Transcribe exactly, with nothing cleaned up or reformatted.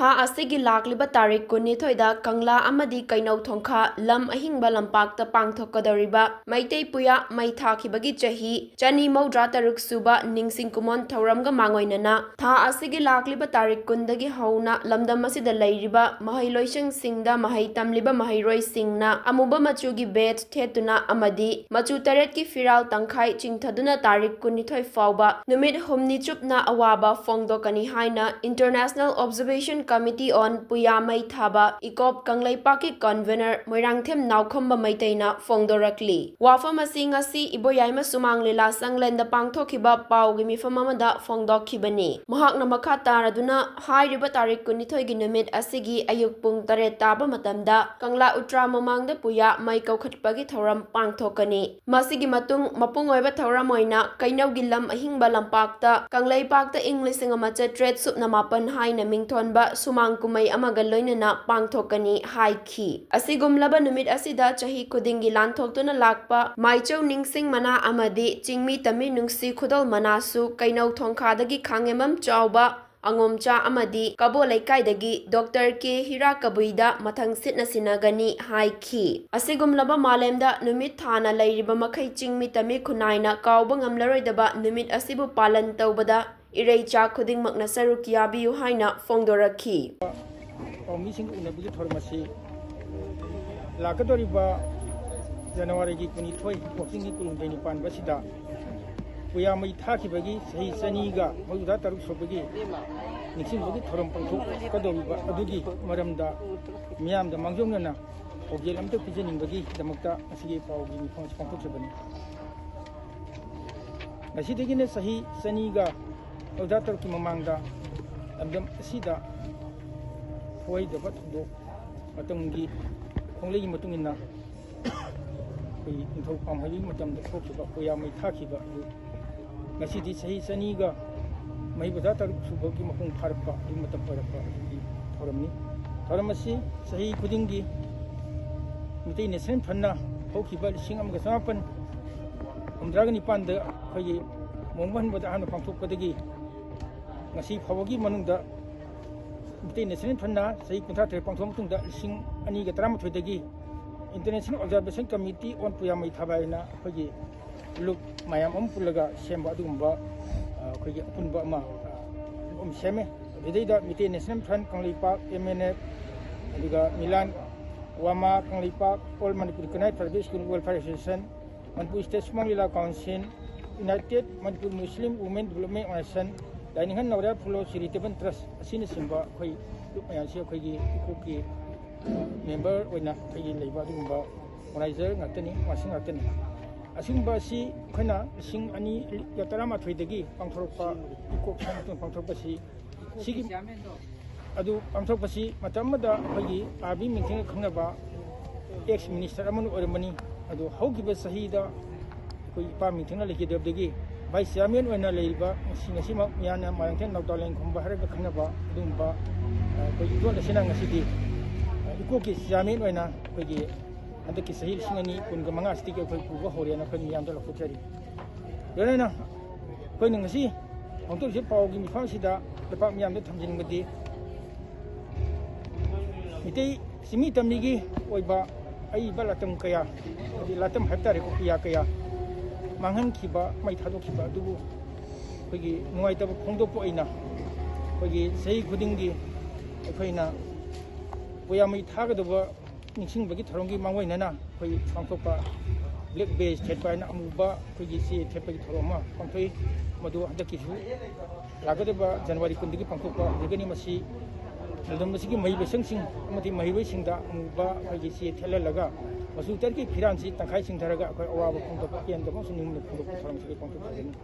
ꯊꯥ ꯑꯁꯤꯒꯤ ꯂꯥꯛꯂꯤꯕ ꯇꯥꯔꯤꯛ ꯀꯨꯟꯅꯤꯊꯣꯏꯗ ꯀꯪꯂꯥ ꯑꯃꯗꯤ ꯀꯩꯅꯧ ꯊꯣꯡꯈꯥ ꯂꯝ ꯑꯍꯤꯡꯕ ꯂꯝꯄꯥꯛꯇ ꯄꯥꯡꯊꯣꯛꯀꯗꯧꯔꯤꯕ ꯃꯩꯇꯩ ꯄꯨꯌꯥ ꯃꯩ ꯊꯥꯈꯤꯕꯒꯤ ꯆꯍꯤ ꯆꯅꯤ ꯃꯧꯗ꯭ꯔꯥ ꯇꯔꯨꯛ ꯁꯨꯕ ꯅꯤꯡꯁꯤꯡ ꯀꯨꯃꯣꯟ ꯊꯧꯔꯝꯒ ꯃꯥꯡꯑꯣꯏꯅꯅ ꯊꯥ ꯑꯁꯤꯒꯤ ꯂꯥꯛꯂꯤꯕ ꯇꯥꯔꯤꯛ ꯀꯨꯟꯗꯒꯤ ꯍꯧꯅ ꯂꯝꯗꯝ ꯑꯁꯤꯗ ꯂꯩꯔꯤꯕ ꯃꯍꯩꯂꯣꯏꯁꯪꯁꯤꯡꯗ ꯃꯍꯩ ꯇꯝꯂꯤꯕ ꯃꯍꯩꯔꯣꯏꯁꯤꯡꯅ ꯑꯃꯨꯕ ꯃꯆꯨꯒꯤ ꯕꯦꯠꯁ ꯊꯦꯠꯇꯨꯅ ꯑꯃꯗꯤ ꯃꯆꯨ ꯇꯔꯦꯠꯀꯤ ꯐꯤꯔꯥꯜ ꯇꯪꯈꯥꯏ ꯆꯤꯡꯊꯗꯨꯅ ꯇꯥꯔꯤꯛ ꯀꯨꯟꯅꯤꯊꯣꯏ ꯐꯥꯎꯕ ꯅꯨꯃꯤꯠ ꯍꯨꯝꯅꯤ ꯆꯨꯞꯅ ꯑꯋꯥꯕ ꯐꯣꯡꯗꯣꯛꯀꯅꯤ ꯍꯥꯏꯅ International Observation Committee on ꯄꯨꯌꯥ ꯃꯩ ꯊꯥꯕ, ꯏꯀꯣꯞ ꯀꯪꯂꯩꯄꯥꯛꯀꯤ convener ꯃꯣꯏꯔꯥꯡꯊꯦꯝ ꯅꯥꯎꯈꯝꯕ ꯃꯩꯇꯩꯅ ꯐꯣꯡꯗꯣꯔꯛꯂꯤ꯫ ꯋꯥꯐꯝ ꯑꯁꯤ ꯉꯁꯤ ꯏꯕꯣꯌꯥꯏꯃ ꯁꯨꯃꯥꯡ ꯂꯤꯂꯥ ꯁꯪꯂꯦꯟꯗ ꯄꯥꯡꯊꯣꯛꯈꯤꯕ ꯄꯥꯎꯒꯤ ꯃꯤꯐꯝ ꯑꯃꯗ ꯐꯣꯡꯗꯣꯛꯈꯤꯕꯅꯤ꯫ ꯃꯍꯥꯛꯅ ꯃꯈꯥ ꯇꯥꯔꯗꯨꯅ ꯍꯥꯏꯔꯤꯕ ꯇꯥꯔꯤꯛ ꯀꯨꯟꯅꯤꯊꯣꯏꯒꯤ ꯅꯨꯃꯤꯠ ꯑꯁꯤꯒꯤ ꯑꯌꯨꯛ ꯄꯨꯡ ꯇꯔꯦꯠ ꯇꯥꯕ ꯃꯇꯝꯗ ꯀꯪꯂꯥ ꯎꯇ꯭ꯔꯥ ꯃꯃꯥꯡꯗ ꯄꯨꯌꯥ ꯃꯩ ꯀꯧꯈꯠꯄꯒꯤ ꯊꯧꯔꯝ ꯄꯥꯡꯊꯣꯛꯀꯅꯤ꯫ ꯃꯁꯤꯒꯤ ꯃꯇꯨꯡ ꯃꯄꯨꯡ ꯑꯣꯏꯕ ꯊꯧꯔꯝ ꯑꯣꯏꯅ ꯀꯩꯅꯧꯒꯤ ꯂꯝ ꯑꯍꯤꯡꯕ ꯂꯝꯄꯥꯛꯇ ꯀꯪꯂꯩꯄꯥꯛꯇ ꯏꯪ ꯂꯤꯁꯤꯡ ꯑꯃ ꯆꯥꯇ꯭ꯔꯦꯠ ꯁꯨꯞꯅ ꯃꯥꯄꯟ ꯍꯥꯏꯅ ꯃꯤꯡꯊꯣꯟꯕ ꯁꯨꯃꯥꯡ ꯀꯨꯝꯍꯩ ꯑꯃꯒ ꯂꯣꯏꯅꯅ ꯄꯥꯡꯊꯣꯛꯀꯅꯤ ꯍꯥꯏꯈꯤ꯫ ꯑꯁꯤꯒꯨꯝꯂꯕ ꯅꯨꯃꯤꯠ ꯑꯁꯤꯗ ꯆꯍꯤ ꯈꯨꯗꯤꯡꯒꯤ ꯂꯥꯟꯊꯣꯛꯇꯨꯅ ꯂꯥꯛꯄ ꯃꯥꯏꯆꯧ ꯅꯤꯡꯁꯤꯡ ꯃꯅꯥ ꯑꯃꯗꯤ ꯆꯤꯡꯃꯤ ꯇꯝꯃꯤ ꯅꯨꯡꯁꯤ ꯈꯨꯗꯣꯜ ꯃꯅꯥꯁꯨ ꯀꯩꯅꯧ ꯊꯣꯡꯈꯥꯗꯒꯤ ꯈꯥꯡꯉꯦꯝꯕꯝ ꯆꯥꯎꯕ ꯑꯉꯣꯝꯆꯥ ꯑꯃꯗꯤ ꯀꯕꯣ ꯂꯩꯀꯥꯏꯗꯒꯤ ꯗꯣꯛꯇꯔ ꯀꯦ ꯍꯤꯔꯥ ꯀꯕꯨꯏꯗ ꯃꯊꯪ ꯁꯤꯠꯅ ꯁꯤꯟꯅꯒꯅꯤ ꯍꯥꯏꯈꯤ꯫ ꯑꯁꯤꯒꯨꯝꯂꯕ ꯃꯥꯂꯦꯝꯗ ꯅꯨꯃꯤꯠ ꯊꯥꯅ ꯂꯩꯔꯤꯕ ꯃꯈꯩ ꯆꯤꯡꯃꯤ ꯇꯝꯃꯤ ꯈꯨꯟꯅꯥꯏꯅ ꯀꯥꯎꯕ ꯉꯝꯂꯔꯣꯏꯗꯕ ꯅꯨꯃꯤꯠ ꯑꯁꯤꯕꯨ ꯄꯥꯂꯟ ꯇꯧꯕꯗ ꯏꯔꯩꯆꯥ ꯈꯨꯗꯤꯡꯃꯛꯅ ꯁꯔꯨꯛ ꯌꯥꯕꯤꯌꯨ ꯍꯥꯏꯅ ꯐꯣꯡꯗꯣꯔꯛꯈꯤ꯫ ꯄꯥꯎꯃꯤꯁꯤꯡꯒ ꯎꯅꯕꯒꯤ ꯊꯧꯔꯝ ꯑꯁꯤ ꯂꯥꯛꯀꯗꯧꯔꯤꯕ ꯖꯅꯋꯥꯔꯤꯒꯤ ꯀꯨꯟꯅꯤꯊꯣꯏ, ꯋꯥꯛꯆꯤꯡꯒꯤ ꯀꯨꯟꯍꯨꯝꯗꯣꯏꯅꯤ ꯄꯥꯟꯕ ꯑꯁꯤꯗ ꯄꯨꯌꯥ ꯃꯩ ꯊꯥꯈꯤꯕꯒꯤ ꯆꯍꯤ ꯆꯅꯤꯒ ꯃꯧꯗ꯭ꯔꯥ ꯇꯔꯨꯛ ꯁꯨꯕꯒꯤ ꯅꯤꯡꯁꯤꯡꯕꯒꯤ ꯊꯧꯔꯝ ꯄꯥꯡꯊꯣꯛꯀꯗꯧꯔꯤꯕ ꯑꯗꯨꯒꯤ ꯃꯔꯝꯗ ꯃꯤꯌꯥꯝꯗ ꯃꯥꯡꯖꯧꯅꯅ ꯄꯥꯎꯖꯦꯜ ꯑꯃꯇ ꯄꯤꯖꯅꯤꯡꯕꯒꯤꯗꯃꯛꯇ ꯉꯁꯤꯒꯤ ꯄꯥꯎꯒꯤ ꯃꯤꯐꯝ ꯑꯁꯤ ꯄꯥꯡꯊꯣꯛꯆꯕꯅꯤ꯫ ꯉꯁꯤꯗꯒꯤꯅ ꯆꯍꯤ ꯆꯅꯤꯒ ꯃꯧꯗ꯭ꯔꯥ ꯇꯔꯨꯛꯀꯤ ꯃꯃꯥꯡꯗ ꯂꯝꯗꯝ ꯑꯁꯤꯗ ꯊꯣꯛꯍꯩꯗꯕ ꯊꯧꯗꯣꯛ ꯃꯇꯝꯒꯤ ꯈꯣꯡꯂꯩꯒꯤ ꯃꯇꯨꯡ ꯏꯟꯅ ꯑꯩꯈꯣꯏꯒꯤ ꯅꯤꯡꯊꯧ ꯄꯥꯝꯍꯩꯕꯒꯤ ꯃꯇꯝꯗ ꯊꯣꯛꯈꯤꯕ ꯄꯨꯌꯥ ꯃꯩ ꯊꯥꯈꯤꯕ ꯑꯗꯨ ꯉꯁꯤꯗꯤ ꯆꯍꯤ ꯆꯅꯤꯒ ꯃꯍꯩ ꯕꯖꯥ ꯇꯔꯨꯛ ꯁꯨꯕꯒꯤ ꯃꯄꯨꯡ ꯐꯥꯔꯛꯄ ꯑꯗꯨꯒꯤ ꯃꯇꯝ ꯑꯣꯏꯔꯛꯄ ꯑꯗꯨꯒꯤ ꯊꯧꯔꯝꯅꯤ꯫ ꯊꯧꯔꯝ ꯑꯁꯤ ꯆꯍꯤ ꯈꯨꯗꯤꯡꯒꯤ ꯃꯤꯇꯩ ꯅꯦꯁꯅꯦꯜ ꯐꯟꯅ ꯍꯧꯈꯤꯕ ꯂꯤꯁꯤꯡ ꯑꯃꯒ ꯆꯃꯥꯄꯟ ꯍꯨꯝꯗ꯭ꯔꯥꯒ ꯅꯤꯄꯥꯟꯗ ꯑꯩꯈꯣꯏꯒꯤ ꯃꯣꯡꯕ ꯍꯟꯕꯗ ꯑꯍꯥꯟꯕ ꯄꯥꯡꯊꯣꯛꯄꯗꯒꯤ ꯉꯁꯤ ꯐꯥꯎꯕꯒꯤ ꯃꯅꯨꯡꯗ ꯃꯩꯇꯩ ꯅꯦꯁꯅꯦꯜ ꯐ꯭ꯔꯟꯅ ꯆꯍꯤ ꯀꯨꯟꯊ꯭ꯔꯥ ꯇꯔꯦꯠ ꯄꯥꯡꯊꯣꯛꯑ ꯃꯇꯨꯡꯗ ꯂꯤꯁꯤꯡ ꯑꯅꯤꯒ ꯇꯔꯥꯃꯥꯊꯣꯏꯗꯒꯤ International Observation Committee on ꯄꯨꯌꯥꯃꯩ ꯊꯥꯕ ꯍꯥꯏꯅ ꯑꯩꯈꯣꯏꯒꯤ ꯂꯨꯞ ꯃꯌꯥꯝ ꯑꯃ ꯄꯨꯜꯂꯒ ꯁꯦꯝꯕ ꯑꯗꯨꯒꯨꯝꯕ, ꯑ, ꯑꯩꯈꯣꯏꯒꯤ ꯑꯄꯨꯟꯕ ꯑꯃ, ꯑ, ꯑꯃ ꯁꯦꯝꯃꯦ꯫ ꯑꯗꯨꯗꯩꯗ ꯃꯩꯇꯩ ꯅꯦꯁꯅꯦꯜ ꯐ꯭ꯔꯟ ꯀꯪꯂꯩꯄꯥꯛ, ꯑꯦꯝ ꯑꯦꯟ ꯑꯦꯐ, ꯑꯗꯨꯒ ꯃꯤꯂꯥꯟ ꯋꯥꯃꯥ ꯀꯪꯂꯩꯄꯥꯛ, All Manipur Recognized Private School Welfare Association, Manipur State ꯁꯨꯃꯥꯡ ꯂꯤꯂꯥ council, United Manipur Muslim Women Development Organization, ꯂꯥꯏꯅꯤꯡꯊꯧ ꯅꯥꯎꯔꯦꯝ ꯐꯨꯂꯣ Charitable Trust ꯑꯁꯤꯅꯆꯤꯡꯕ ꯑꯩꯈꯣꯏ ꯂꯨꯞ ꯃꯌꯥꯝꯁꯤ ꯑꯩꯈꯣꯏꯒꯤ ꯏꯀꯣꯛꯀꯤ ꯃꯦꯝꯕꯔ ꯑꯣꯏꯅ ꯑꯩꯈꯣꯏꯒꯤ ꯂꯩꯕ ꯑꯗꯨꯒꯨꯝꯕ ꯑꯣꯔꯒꯅꯥꯏꯖꯔ ꯉꯥꯛꯇꯅꯤ, ꯃꯁꯤꯡ ꯉꯥꯛꯇꯅꯤ꯫ ꯑꯁꯤꯒꯨꯝꯕ ꯑꯁꯤ ꯑꯩꯈꯣꯏꯅ ꯂꯤꯁꯤꯡ ꯑꯅꯤꯒ ꯇꯔꯥꯃꯥꯊꯣꯏꯗꯒꯤ ꯄꯥꯡꯊꯣꯔꯛꯄ, ꯏꯀꯣꯛ ꯁꯪꯒ ꯄꯥꯡꯊꯣꯔꯛꯄꯁꯤ, ꯁꯤꯒꯤ, ꯑꯗꯨ ꯄꯥꯡꯊꯣꯔꯛꯄꯁꯤ ꯃꯇꯝ ꯑꯃꯗ ꯑꯩꯈꯣꯏꯒꯤ ꯑꯥꯔꯕꯤ ꯃꯤꯡꯊꯦꯡꯅ ꯈꯪꯅꯕ ꯑꯦꯛꯁ ꯃꯤꯅꯤꯁꯇꯔ ꯑꯃꯅ ꯑꯣꯏꯔꯝꯕꯅꯤ꯫ ꯑꯗꯨ ꯍꯧꯈꯤꯕ ꯆꯍꯤꯗ ꯑꯩꯈꯣꯏ ꯏꯄꯥ ꯃꯤꯡꯊꯦꯡꯅ ꯂꯩꯈꯤꯗꯕꯗꯒꯤ ꯚꯥꯏꯁ ꯆꯤꯌꯥꯔꯃꯦꯟ ꯑꯣꯏꯅ ꯂꯩꯔꯤꯕ ꯉꯁꯤ, ꯉꯁꯤꯃꯛ ꯃꯤꯌꯥꯝꯅ ꯃꯥꯂꯪꯊꯦꯝ ꯅꯥꯎꯗꯥꯂꯦꯟ ꯈꯨꯝꯕ ꯍꯥꯏꯔꯒ ꯈꯪꯅꯕ ꯑꯗꯨꯒꯨꯝꯕ, ꯑ, ꯑꯩꯈꯣꯏ ꯏꯌꯣꯟ ꯑꯁꯤꯅ ꯉꯁꯤꯗꯤ, ꯑ, ꯏꯀꯣꯛꯀꯤ ꯆꯤꯌꯥꯔꯃꯦꯟ ꯑꯣꯏꯅ ꯑꯩꯈꯣꯏꯒꯤ ꯍꯟꯗꯛꯀꯤ ꯆꯍꯤ ꯂꯤꯁꯤꯡ ꯑꯅꯤ ꯀꯨꯟꯒ ꯃꯉꯥꯁꯤꯗꯒꯤ ꯑꯩꯈꯣꯏ ꯄꯨꯕ ꯍꯧꯔꯦꯅ ꯑꯩꯈꯣꯏ ꯃꯤꯌꯥꯝꯗ ꯂꯥꯎꯊꯣꯛꯆꯔꯤ꯫ ꯂꯣꯏꯅꯅ ꯑꯩꯈꯣꯏꯅ ꯉꯁꯤ ꯐꯣꯡꯗꯣꯛꯂꯤꯕ ꯄꯥꯎꯒꯤ ꯃꯤꯐꯝ ꯑꯁꯤꯗ ꯂꯩꯄꯥꯛ ꯃꯤꯌꯥꯝꯗ ꯊꯝꯖꯅꯤꯡꯕꯗꯤ, ꯃꯤꯇꯩ ꯆꯤꯡꯃꯤ ꯇꯝꯃꯤꯒꯤ ꯑꯣꯏꯕ ꯑꯏꯕ ꯂꯥꯇꯝ ꯀꯌꯥ, ꯍꯥꯏꯗꯤ ꯂꯥꯇꯝ ꯍꯥꯏꯕ ꯇꯥꯔꯦꯀꯣ, ꯀꯌꯥ ꯀꯌꯥ ꯃꯥꯡꯍꯟꯈꯤꯕ, ꯃꯩ ꯊꯥꯗꯣꯛꯈꯤꯕ ꯑꯗꯨꯕꯨ ꯑꯩꯈꯣꯏꯒꯤ ꯅꯨꯡꯉꯥꯏꯇꯕ ꯐꯣꯡꯗꯣꯛꯄ ꯑꯣꯏꯅ ꯑꯩꯈꯣꯏꯒꯤ ꯆꯍꯤ ꯈꯨꯗꯤꯡꯒꯤ ꯑꯩꯈꯣꯏꯅ ꯄꯨꯌꯥꯃꯩ ꯊꯥꯒꯗꯧꯕ ꯅꯤꯡꯁꯤꯡꯕꯒꯤ ꯊꯧꯔꯝꯒꯤ ꯃꯥꯡꯑꯣꯏꯅꯅ ꯑꯩꯈꯣꯏ ꯄꯥꯡꯊꯣꯛꯄ ꯕ꯭ꯂꯦꯛ ꯕꯦꯖ ꯊꯦꯠꯄ ꯍꯥꯏꯅ ꯑꯃꯨꯕ ꯑꯩꯈꯣꯏꯒꯤ ꯆꯦ ꯊꯦꯠꯄꯒꯤ ꯊꯧꯔꯝ ꯑꯃ ꯄꯥꯡꯊꯣꯛꯏ꯫ ꯃꯗꯨ ꯍꯟꯗꯛꯀꯤꯁꯨ ꯂꯥꯛꯀꯗꯧꯕ ꯖꯅꯋꯥꯔꯤ ꯀꯨꯟꯗꯒꯤ ꯄꯥꯡꯊꯣꯛꯄ ꯑꯣꯏꯒꯅꯤ꯫ ꯃꯁꯤ ꯂꯝꯗꯝ ꯑꯁꯤꯒꯤ ꯃꯍꯩ ꯂꯣꯏꯁꯪꯁꯤꯡ ꯑꯃꯗꯤ ꯃꯍꯩꯔꯣꯏꯁꯤꯡꯗ ꯑꯃꯨꯕ ꯑꯩꯈꯣꯏꯒꯤ ꯆꯦ ꯊꯦꯠꯍꯜꯂꯒ ꯃꯆꯨ ꯇꯔꯨꯛꯀꯤ ꯐꯤꯔꯥꯜꯁꯤ ꯇꯪꯈꯥꯏ ꯆꯤꯡꯊꯔꯒ ꯑꯩꯈꯣꯏ ꯑꯋꯥꯕ ꯐꯣꯡꯗꯣꯛꯄ, ꯄꯦꯟꯗꯕ ꯑꯃꯁꯨꯡ ꯅꯤꯡꯕ ꯐꯣꯡꯗꯣꯛꯄ ꯊꯧꯔꯝꯁꯤ ꯑꯩꯈꯣꯏ ꯄꯥꯡꯊꯣꯛꯆꯒꯅꯤ꯫